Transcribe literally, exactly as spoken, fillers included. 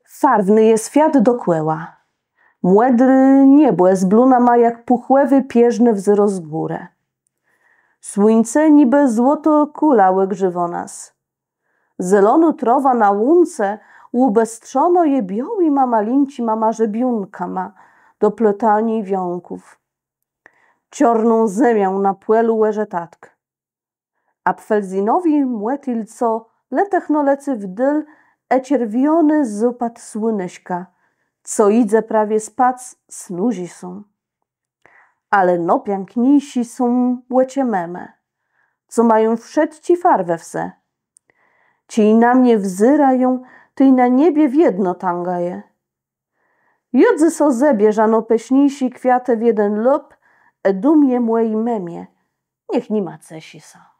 Farwny je swiat dokòła. Mòdré niebò z blónama jak pùchòwi pierzny wzrôs górë. Słuńce nibë złotô kùla ògrzéwô nas. Zelonô trôwa na łące ùbëstrzonô je biôłima malinczima marzebiónkama do plôtaniô wiónków. Czôrną zemiã na pòlu òrze tatk. Apfelzynowi mòtil co letëchno lecy w dôl, e czerwòny zôpôd słuneszka, co jidze prawie spac, snôżi sã. Ale nôpiãkniészé są òczë mëmë, co mają wszëtczé farwë w se. Czej na mie wzérają, tej na niebie wiedno tãgaje. Jô dzys so zebierzã nôpëszniészé kwiatë w jeden lôp, e dóm je mòji mëmie. Niech nima ceszi sã.